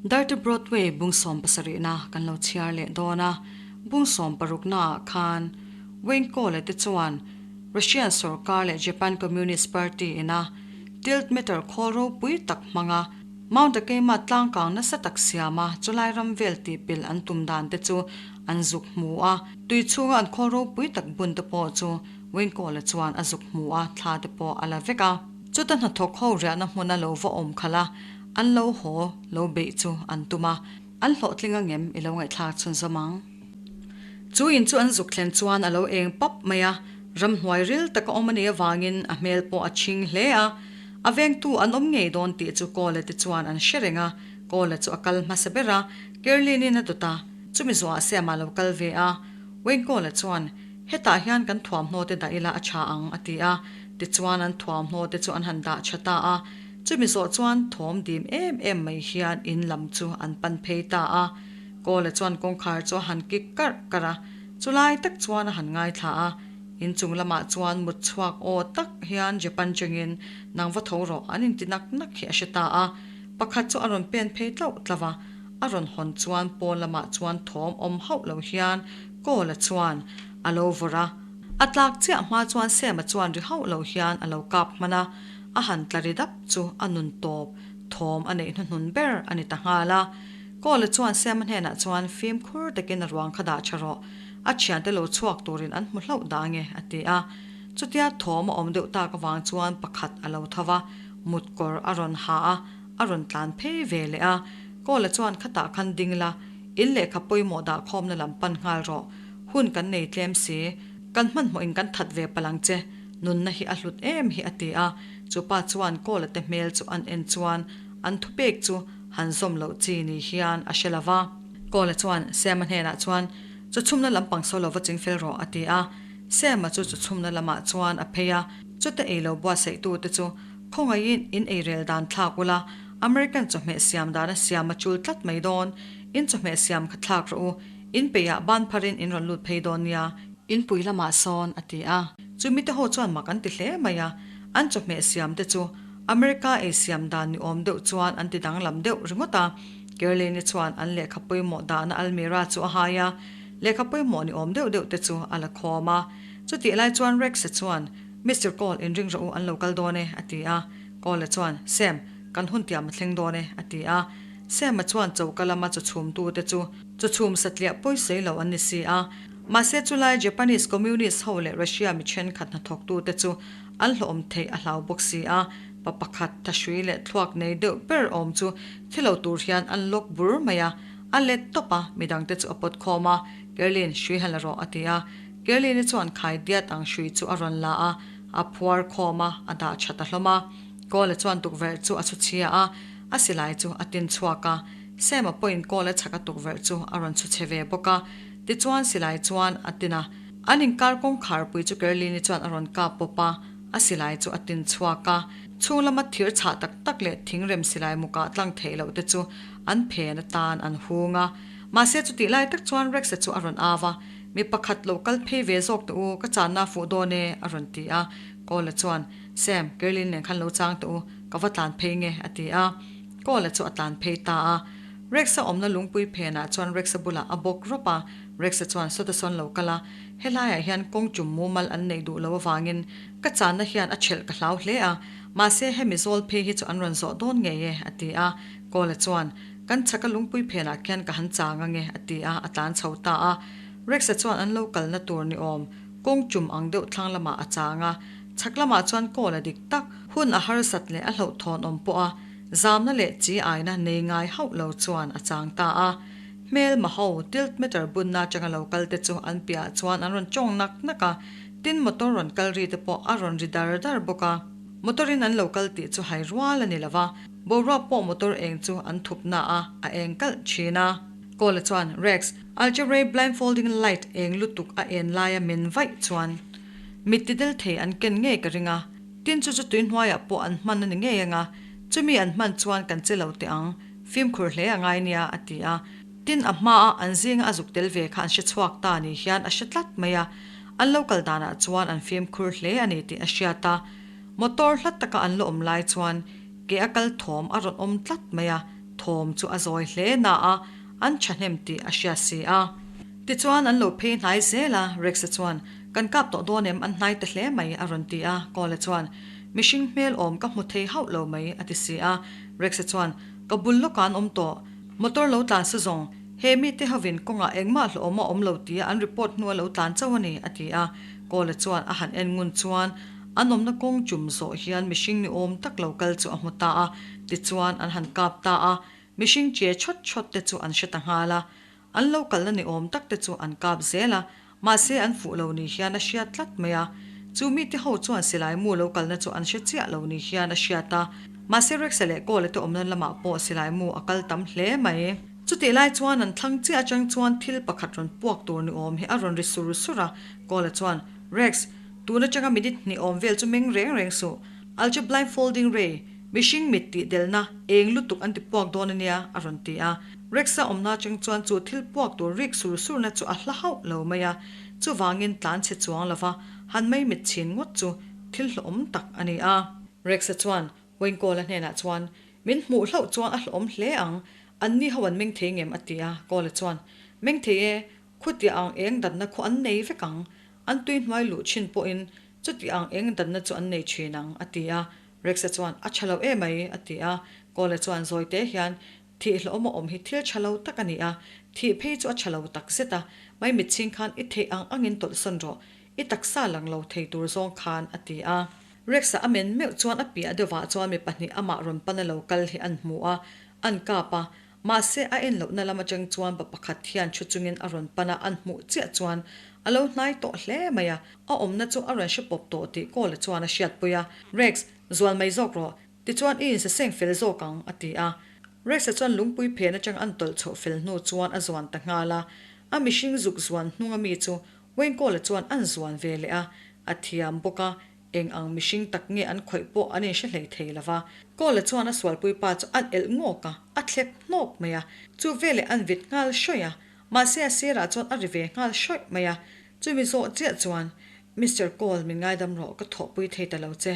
Dirty Broadway bung sawmpasarihna kan lo chhiar leh dawn a, bung sawmparuknaah khan Wayne Cole te chuan Russian sorkar leh Japan Communist Party ina tilt meter khawl ropui tak hmanga Mount Akeima tlangkang nasa tak siama chulai ram vel tihpil an tum dan te chu an zuk hmu a, tui chhunga an khawl ropui tak bun te pawh chu Wayne Cole chuan a zuk hmu a, thla te pawh a la vek a. Chuta hnathawk ho riahna hmuna lo va awm khalh a, an lo haw lo beih chu an tum a, an hlawhtling angem i lo ngaihthlak chhunzawm ang. Chu in chu an zuk thlen chuan a lo eng pap mai a, ramhnuai ril taka awm a nih avangin a hmel pawh a chhing hle a, a vengtu an awm ngei dawn tih chu Kawla te chuan an hre reng a, Kawla chu a kal hmasa ber a, Kerlin-in a dawt a, chumi zuah Sam-a lo kal ve a, Wayne Kawla chuan, Hetah hian kan thuamhnaw te dah ila a tha ang, a ti a, tichuan an thuamhnaw te chu an han dah tha ta a, chumi zawh chuan thawm dim em em mai hian in lam chu an pan phei ta a. Kawla chuan kawngkhar chu a han kik karh karh a, chulai tak chuan a han ngaithla a, inchung lamah chuan mut chhuak aw tak hian Japan chengin nang va tho rawh an inti nak nak hi a hre ta a, pakhat chu a rawn pen phei tlauh tlauh a, a rawn hawn chuan pawn lamah chuan thawm awm hauh lo hian Kawla chuan a lo vawrh a, a tlak chiah hma chuan Sema chuan ri hauh lo hian a lo kap hman a, a han tla ri dap chu a nun tawp thawm a neih hnuhnun ber a ni ta nghal a. Kawla chuan Sema hnenah chuan fimkhur takin a ruang kha dah tha rawh, a thiante lo chhuak turin an hmu hlauh dah nge a ti a. Chutia thawm a awm deuh tak avang chuan pakhat a lo tho va, mutkawr a rawn ha a, a rawn tlan phei ve leh a. Kawla chuan khatah khan ding la, in lehkha pawimawh dah khawmna lam pan nghal rawh, hun kan nei tlem si, kan hmanhmawhin kan that ve palh ang che, nunna hi a hlut em hi a ti a. Chupa chuan Kawla te hmel chu an en chuan an thupek chu han zawm loh chi ni hian a hre lo va. Kawla chuan Sema hnenah chuan, Chu chhumna lampang saw lo va ching fel rawh, a ti a. Sema chu chu chhumna lamah chuan a phei a, chute ei lo buatsaih-tute chu khawngaihin in ei rel dan thlak ula, American chawhmeh siam dana siam a chul tlat mai dawn, in chawhmeh siam kha thlak rawh u, in peihah ban pharin in rawn lut phei dawn nia, in pui lamah sawn, a ti a. Chu mite ho chuan mak an ti hle mai a, an chawhmeh siam te chu America ei siam dan ni awm deuh chuan an ti danglam deuh ringawt a. Kerlene chuan an lehkha pawimawh dahna almirah chu a hai a, lehkha pawimawh ni awm deuh deuh te chu a la khawm a. Chutih lai chuan Rex-a chuan, Mister Cole, inring rawh u, an lo kal dawn e, a ti a. Cole-a chuan, Sam, kan hun tiam a thleng dawn e, a ti a. Sam-a chuan choka lama chaw chhumtute chu chaw chhum satliah pawisawi lo an ni si a. Mahse chulai Japanese Communist ho leh Russia mi thenkhat hnathawktute chu An hlawhawm theih a hlau bawk si a, pa pakhat thahrui leh thluak nei deuh ber awm chu thi lo tur hian an lawk bur mai a, a let tawp a, midangte chu a pawt khawm a, Kerlin, hrui han la rawh a ti a. Kerlin-i chuan khai diat ang hrui chu a rawn la a, a phuar khawm a, a dah tha ta hlawm a. Kawla chuan tukverh chu a chhu chhia a, a silai chu a tin chhuak a. Sam-a pawhin Kawla chhaka tukverh chu a rawn chhu chhe ve bawk a, tichuan silai chuan a tin a. An inkar kawngkharpui chu Kerlini chuan a rawn kap pawp a, a silai chu a tin chhuak a. Chhung lama thir chhah tak tak leh thingrem silai mukah tlang theih loh te chu an phen atan an hung a. Mahse chutih lai tak chuan Rex-a chu a rawn au a, Mi pakhat lo kal phei ve zawk teh u, ka channa a fuh dawn e, a rawn ti a. Kawla chuan, Sam, Kerlin nen khan lo chang teh u, ka va tlan phei nge, a ti a. Kawla chu a tlan phei ta a. Rex-a awmna lungpui phenah chuan Rex-a bulah a bawk rawp a, Rex-a chuan sawta sawn lo kal a, helaiah hian kawng tum mumal an neih duh loh avangin ka channa hian a ṭhelh ka hlau hle a, mahse hemi zawl phei hi chu an rawn zawh dawn ngei e, a ti a. Kawla chuan, Kan chhaka lungpui phenah khian ka han chang ange, a ti a, a tlan chho ta a. Rex-a chuan an lo kalna tur ni awm kawng tum ang deuh thlang lamah a chang a, chhak lamah chuan Kawla dik tak, hun a harsat leh a hlauhthawn awm pawh a, Zamna leh chi aina nei ngai hauh lo chuan a chang ta a. Hmel maho tilt meter bunna atanga lo kal te chu an piahah chuan an rawn tawng nak nak a, tin motor rawn kal ri te pawh a rawn ri dar dar bawk a. Motor in an lo kal tih chu hai rual a ni lo va, boruak pawh motor eng chu an thup na a, a eng kalh thin a. Kawla chuan, Rex, algebraic blindfolding light eng lutuk a en laia min vaih chuan mit ti del thei an ken ngei ka ring a. Tin chu chu tui hnuaiah pawh an hman a ni ngei anga, chumi an hman chuan kan che lo teh ang, fimkhur hle a ngai nia, a ti a. Tin a hmaa an zinga a zuk tel ve kha an hre chhuak ta ni hian a hre tlat mai a, an lo kal danah chuan an fimkhur hle a ni tih a hriat a. Motor hla taka an la awm lai chuan ke a kal thawm a rawn awm tlat mai a. Thawm chu a zawi hle na a, an thahnem tih a hria si a. Tichuan an lo phei hnai zel a, Rex-a chuan, Kan kap tawh dawn em, an hnai ta hle mai, a rawn ti a. Kawla chuan, Mihring hmel awm ka hmu thei hauh lo mai, a ti si a. Rex-a chuan, Ka bul lawkah an awm tawh. Motor lo tlan sa zawng, he mite hovin kawngah engmah hlawhawm a awm lo tia an report hnua lo tlan chauh a ni, a ti a. Kawla chuan a han en ngun chuan, An awmna kawng chum zawh hian mihring ni awm tak lo kal chu a hmu ta a, tichuan an han kap ta a, mihring che chhawt chhawt te chu an hre ta nghal a. An lo kalna ni awm tak te chu an kap zel a, mahse an fuh lo ni hian a hriat tlat mai a. Chu mite ho chuan silai mu lo kalna chu an hre chiah lo ni hian a hriat a, mahse Rexa leh Kawla te awmna lamah pawh silai mu a kal tam hle mai. Chutih lai chuan an thlang chiah atang chuan thil pakhat rawn puak tur ni awm hi a rawn ri sur sur a, Kawla chuan, Rex, Tun atanga minute hnih awm vel chu meng reng reng suh. Alche blindfolding ray, mihring mit tih delna, eng lutuk an ti puak dawn ania, a rawn ti a. Rex-a awmna atang chuan chu thil puak tur rik sur surna chu a hla hauh lo mai a. Chuvangin tlan chhe chuang lova han mei mit chhin ngawt chu thil hlawhawm tak a ni a. Rex-a chuan Wayne-Kawla hnenah chuan, Min hmuh hlauh chuan a hlawhawm hle ang, anni ho an meng thei ngem? a ti a. Kawla chuan, Meng thei e, khutia ang eng danna khu an nei vek ang. An tui hnuai luh chin pawhin chuti ang eng danna chu an nei thin ang, a ti a. Rex-a chuan, A tha lo e mai, a ti a. Kawla chuan zawi te hian, Thih hlawhawm a awm hi thil tha lo tak a ni a, thih phei chu a tha lo tak zet a, mai mitchhing khan i theih ang angin tawlhsawn rawh, i taksa lang lo thei tur zawng khan, a ti a. Rex-a a men meuh chuan a piah deuhah chuan mi pahnih amah rawn pana lo kal hi an hmu a, an kap a, Mahse, a en lohna lam atang chuan pa pakhat hian thu chungin a rawn pan a, an hmuh chiah chuan a lo hnai tawh hle mai a, a awmna chu a rawn hre pawp tawh tih Kawla chuan a hriatpui a, Rex, zual mai zawk rawh, tichuan i insaseng fel zawk ang, a ti a. Rex-a chuan lungpui phen atang an tawlh chhoh fel hnu chuan a zuan ta nghal a, a mihring zuk zuan hnunga mi chu Wayne Kawla chuan an zuan ve leh a, a thiam bawk a, Eng ang mihring tak nge an khawih pawh an inhre hlei thei lo va. Kawla chuan a sualpui pa chu an elh ngawk a, a thlep hnawk mai a. Chu veleh an vit nghal hrawih a, mahse a sirah chuan a ri ve nghal hrawih mai a. Chumi zawh chiah chuan, Mister Kawl, min ngaidam rawh, ka thawhpui thei ta lo che,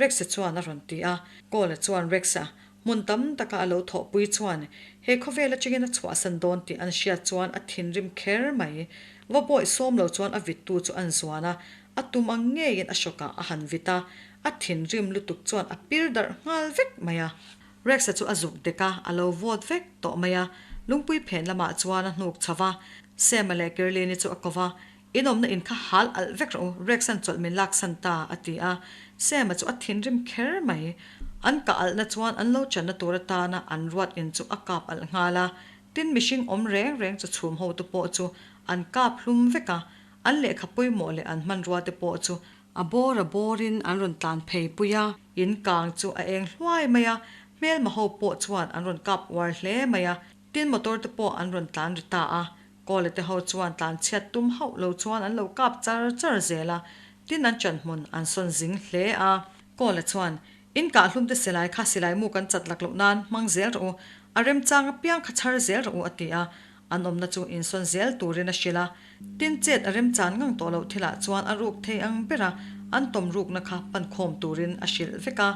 Rex-a chuan a rawn ti a. Kawla chuan Rex-a hmun tam taka a lo thawhpui chuan he khawvel atangin a chhuahsan dawn tih an hriat chuan a thinrim kher mai. Va bawih sawm lo chuan a vittu chu an zuan a, A tum ang ngeiin a hrawkah a han vit a, a thinrim lutuk chuan a pir darh nghal vek mai a. Rex-a chu a zuk dek a, a lo vawt vek tawh mai a. Lungpui phen lamah chuan a hnuk chho va, Sam-a leh Kirlin-i chu a ko va, In awmna in kha hal alh vek rawh u, Rex-a'n chawlh min laksan ta, a ti a. Sam-a chu a thinrim kher mai. An kah alhna chuan an lo channa tur atana an ruat in chu a kap alh nghal a. Tin, mihring awm reng reng chu chhum hotu pawh chu an kap hlum vek a, An lehkha pawimawh leh an hmanrua te pawh chu a bawr a bawrin an rawn tlan phei pui a. In kang chu a eng hluai mai a, hmelma ho pawh chuan an rawn kap uar hle mai a, tin motor te pawh an rawn tlan ri ta a. Kawle te ho chuan tlan chhiat tum hauh lo chuan an lo kap char char zel a, tin an chan hmun an sawn zing hle a. Kawle chuan, In kah hlum te silai kha silai mu kan chat lak loh nan hmang zel rawh u, a remchang apiang kha chhar zel rawh u a ti a. An awmna chu insawn zel turin a hrilh a, tin chet a remchan ngang tawh loh thilah chuan a ruk thei ang bera an tawm rukna kha pan khawm turin a hrilh vek a.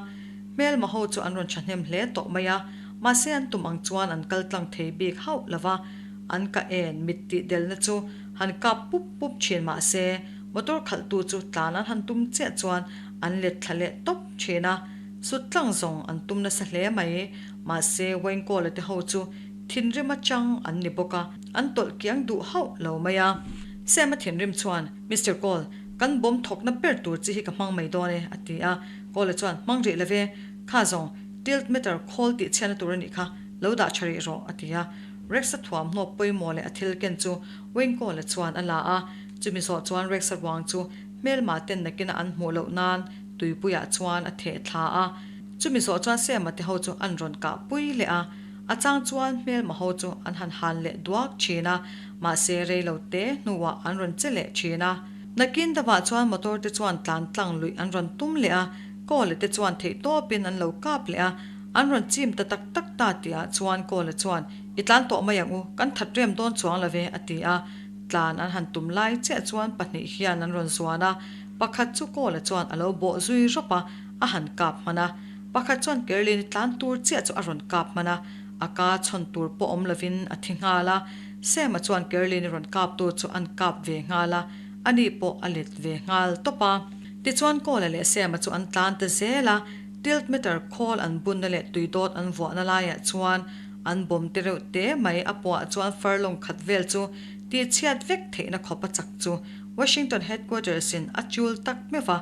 Hmelma ho chu an rawn thahnem hle tawh mai a, mahse an tum ang chuan an kal tlang thei bik hauh lo va, an ka en mit tih delna chu han kap pup pup thin mahse motor khalhtu chu tlan an han tum chiah chuan an let thla leh tawp thin a, sut tlang zawng an tum nasa hle mai, mahse Wayne Cole-a te ho chu Thinrim atang an ni bawk a, an tawlh kiang duh hauh lo mai a. Sam-a thinrim chuan, Mister Cole, kan bomb thawkna ber tur chi hi ka hmang mai dawn e, a ti a. Cole-a chuan, Hmang rih lo ve, kha zawng, tilt meter khawl tih chhiatna tur a nih kha, lo dah tha rih rawh, a ti a. Rex-a thuamhnaw pawimawh leh a thil ken chu Wayne Cole-a chuan a la a. Chumi zawh chuan Rex-a ruang chu hmelma ten nakina an hmuh loh nan tuipuiah chuan a theh thla a. Chumi zawh chuan Sam-a te ho chu an rawn kah pui leh a. A chang chuan hmelma ho chu an han han leh duak thin a, mahse rei lo te hnuah an rawn che leh thin a. Nakin deuhah chuan motor te chuan tlan tlang luih an rawn tum leh a, Kawla te chuan theih tawpin an lo kap leh a, an rawn chim ta tak tak ta tihah chuan Kawla chuan, I tlan tawh mai ang u, kan that rem dawn chuang lo ve, a ti a. Tlan an han tum lai chiah chuan pahnih hian an rawn zuan a, pakhat chu Kawla chuan a lo bawh zui rawp a, a han kap hman a. Pakhat chuan Kerlin-i tlan tur chiah chu a rawn kap hman a. A ka chhawn tur pawh awm lovin a thi nghal a. Sam-a chuan Kerlin-i rawn kaptu chu an kap ve nghal a, ani pawh a let ve nghal tawp a. Tichuan Kawla leh Sam-a chu an tlan ta zel a, tilt meter khawl an bunna leh tui dawt an vuahna laiah chuan an bawm te reuh te mai a puah chuan furlong khat vel chu tihchhiat vek theihna khawp a chak chu Washington headquarters in a chul tak meuh va,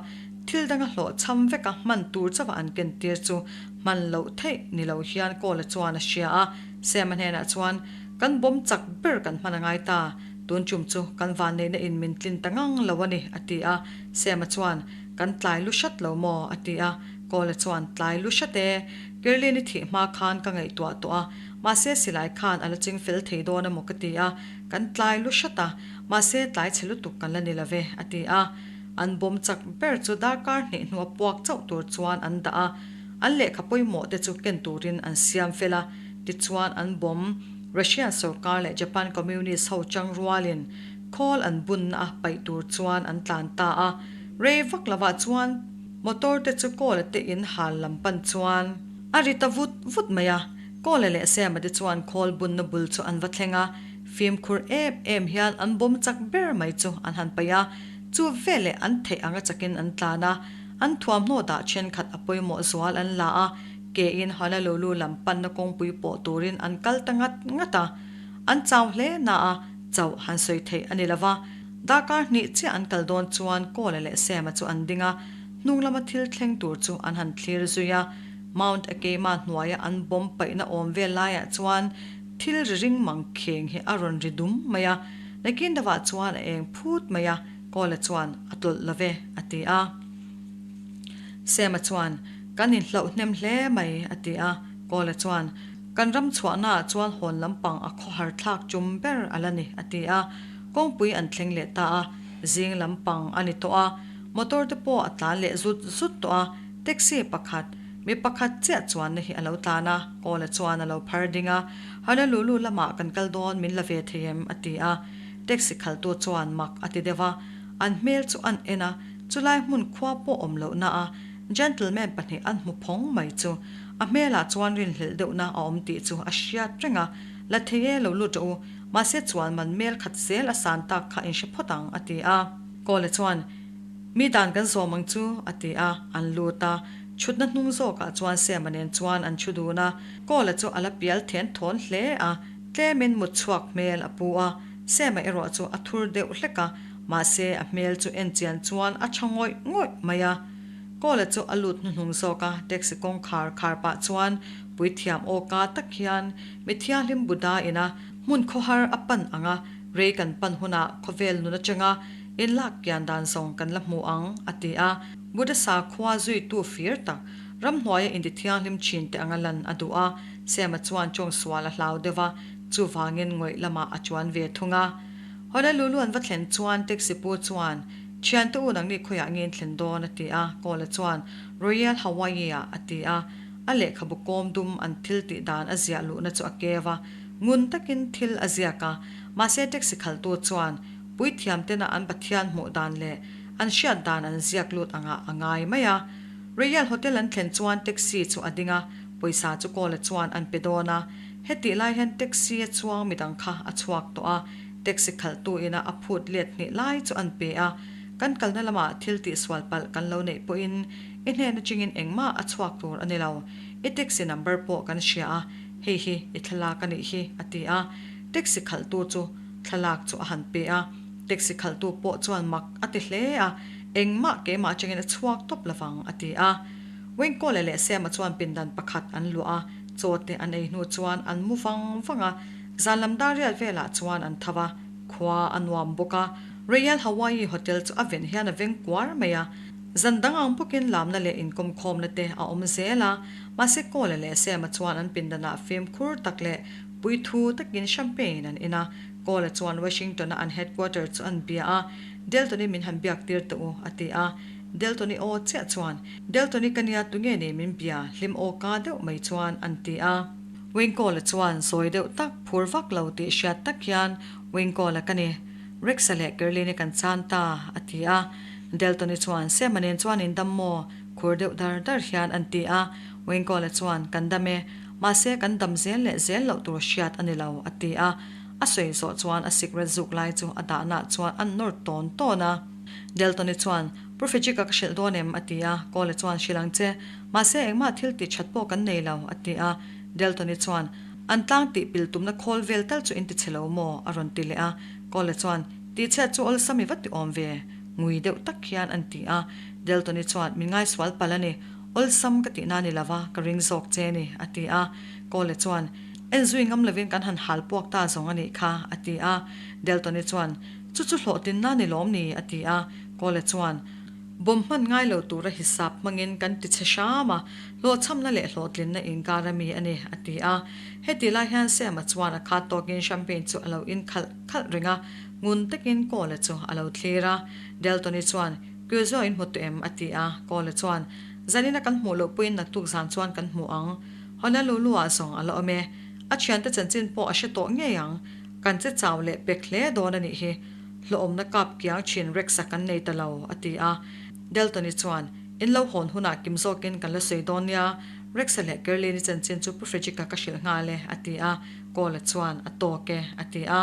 thil danga hlawhchham veka hman tur chauha an ken tir chu hman loh theih ni lo hian Kawla chuan a hria a, Sam-a hnenah chuan Kan bawm chak ber kan hman a ngai ta, tun chum chu kan vanneihna in min tlin ta ngang lo a ni, a ti a. Sema chuan, Kan tlai lu hrat lo maw? a ti a. Kawla chuan, Tlai lu hrat e, Kirlin-i thih hma khan ka ngaihtuah tawh a, mahse silai khan a la ching fel thei dawn a maw ka ti a, kan tlai lu hrat a, mahse tlai chhe lutuk kan la ni lo ve, a ti a. An bawm chak ber chu darkar hnih hnua puak chauh tur chuan an dah a. An lehkha pawimawh te chu ken turin an siam fel a, tichuan an bawm Russian sorkar leh Japan Communist ho chang rualin khawl an bunna a paih tur chuan an tlan ta a. Rei vak lovah chuan motor te chu Kawla te in hal lam pan chuan a ri ta vut vut mai a. Kawla leh Sema te chuan khawl bunna bul chu an va thleng a, fimkhur em em hian an bawm chak ber mai chu an han paih a, chu veleh an theih anga chakin an tlan a. An thuamhnaw dah thenkhat a pawimawh zual an la a, kein Honolulu lam panna kawngpui pawh turin an kal ta ngat ngat a. An chau hle na a, chauh han sawi theih a ni lo va. Darkar hnih chiah an kal dawn chuan Kawla leh Sema chu an ding a, hnung lama thil thleng tur chu an han thlir zui a. Mount Akeima hnuaia an bomb paihna awm vel laiah chuan thil ri ring mang kheng hi a rawn ri dum mai a, nakin deuhah chuan a eng phut mai a. Kawla chuan, A tlawlh lo ve, a ti a. Sema chuan, Kan inhlauh hnem hle mai, a ti a. Kawla chuan, Kan ram chhuahnaah chuan hawn lampang a khawhar thlak chum ber a la ni, a ti a. Kawngpui an thleng leh ta a, zing lampang a ni tawh a. Motor te pawh a tlan leh zut zut tawh a. Taxi pakhat, mi pakhat chiah chuanna hi a lo tlan a. Kawla chuan a lo phar ding a, Honolulu lamah kan kal dawn min la ve thei em? a ti a. Taxi khaltu chuan mak a ti deuh a, an hmel chu an en a, chulai hmun khua pawh awm lohna a gentleman pahnih an hmu phawng mai chu a hmelah chuan rinhlelh deuhna a awm tih chu a hriat reng a, La thei e lo lut rawh u, mahse chuan man mel khat zel a san tak kha in hre phawt ang a ti a. Kawla chuan, Mi dan kan zawm ang chu a ti a, an lut a, chhutna hnung zawkah chuan Sema nen chuan an chhu dun a, Kawla chu a la pial then thawn hle a, Tlemin mut chhuak hmel a pu a, Sema erawh chu a thur deuh hlek a, mahse a hmel chu en chian chuan a tha ngawih ngawih mai a. Kawla chu a lut hnuhnung zawk a, taxi kawngkhar khar pah chuan puithiam aw ka tak hian mi thianghlim Buddha ina hmun khawhar a pan ang a, rei kan pan hunah khawvel nun atanga inlak kian dan zawng kan la hmu ang, a ti a. Buddha sakhua zuitu fir tak, ramhnuaia inti thianghlim thin te anga lan a duh a, Sema chuan chawng sual a hlau deuh a, chuvangin ngawih lamah a chuan ve thung a. Honolulu an va thlen chuan taxi pu chuan, Thiante u nangni khawiah nge in thlen dawn? a ti a, Kawla chuan, Royal Hawaii-ah a ti a. A lehkhabu kawm dum an thil tih dan a ziah luhna chu a keu a, ngun takin thil a ziak a. Mahse taxi khaltu chuan, Puithiam tena an Pathian hmuh dan leh an hriat dan an ziak lut angah a ngai mai a. Royal Hotel an thlen chuan taxi chu a ding a, Pawisa chu Kawla chuan an pe dawn a, hetih lai hian taxi a chuang midang kha a chhuak tawh a, taxi khalhtu ina a phut let hnih lai chu an pe a, kan kalna lamah thil tihsual palh kan lo neih pawhin i hnen atangin engmah a chhuak tur a ni lo, i taxi number pawh kan hria a, hei hi i thlalak a nih hi a ti a, taxi khalhtu chu thlalak chu a han pe a, taxi khalhtu pawh chuan mak a ti hle a, engmah keimah atangin a chhuak tawp lovang a ti a. Wengkawla leh Sema chuan pindan pakhat an luah a, chaw te an ei hnu chuan an mu vang vang a, zan lam dar riat velah chuan an tho a, khua a nuam bawk a. Royal Hawaii Hotel chu a ven hian a veng kuar mai a, zan dang ang bawkin lamna leh inkawmkhawmna te a awm zel a, mahse Kawla leh Sema chuan an pindanah fimkhur tak leh puithu takin champagne an in a, Kawla chuan Washington-a an headquarter chu an bia a, Delton-i min han biak tir teh u, a ti a. Deltoni aw chiah chuan, Deltoni ka nia tunge nei min bia hlim aw ka deuh mai chuan an ti a. Wingkawla chuan zawi deuh tak phur vak lo tih hriat tak hian Wingkawla ka ni, Rex-a leh Kerlin-i kan chan ta a ti a. Deltoni chuan Sema nen chuan in dam maw? khur deuh dar dar hian an ti a. Wingkawla chuan kan dam e. Mahse, kan dam zel leh zel loh tur hriat a ni lo, a ti a. A sawi zawh chuan a sikret zuk lai chu a dahnaah chuan a nawr tawn tawn a. Deltoni chuan, Pu Frederick-a ka hrilh dawn em? a ti a. Kawla chuan, Hrilh ang che. Mahse, engmah thil tih that pawh kan nei lo, a ti a. Deltoni chuan, An tlang tih pil tumna khawl vel tal chu in ti chhe lo maw? a rawn ti leh a. Kawla chuan, Tih chhiat chu awlsam i va ti awm ve, ngui deuh tak hian an ti a. Deltoni chuan, Min ngaisual palh a ni. Awlsam ka tihna ni lova, ka ring zawk che ni, a ti a. Kawla chuan, En zui ngam lovin kan han hal puak ta zawng a nih kha, a ti a. Deltoni chuan, Chu chu hlawhtlinna ni lawm ni? a ti a. Kawla chuan, Bawm hman ngai lo tura hisap hmangin kan ti chhe hram a, hlawhchhamna leh hlawhtlinna inkar a mi a ni, a ti a. Heti lai hian Sam-a chuan a khat tawkin champagne chu a lo in khalh khalh reng a, ngun takin Kawla chu a lo thlir a. Deltoni chuan, Kyuzo in hmu tawh em? a ti a. Kawla chuan, Zanina kan hmuh loh puiin naktuk zan chuan kan hmu ang. Honolulu-ah zawng a la awm e. A thiante chanchin pawh a hre tawh ngei ang. Kan che chau leh pek hle dawn a nih hi. Hlawhawmna kap kiang thin Rex-a kan nei ta lo, a ti a. Delton-i chuan, In lo hawn hunah kim zawkin kan la sawi dawn nia, Rex-a leh Kerlin-i chanchin chu Pu Frederick-a ka hrilh nghal e, a ti a. Cole-a chuan, A tawk e, a ti a.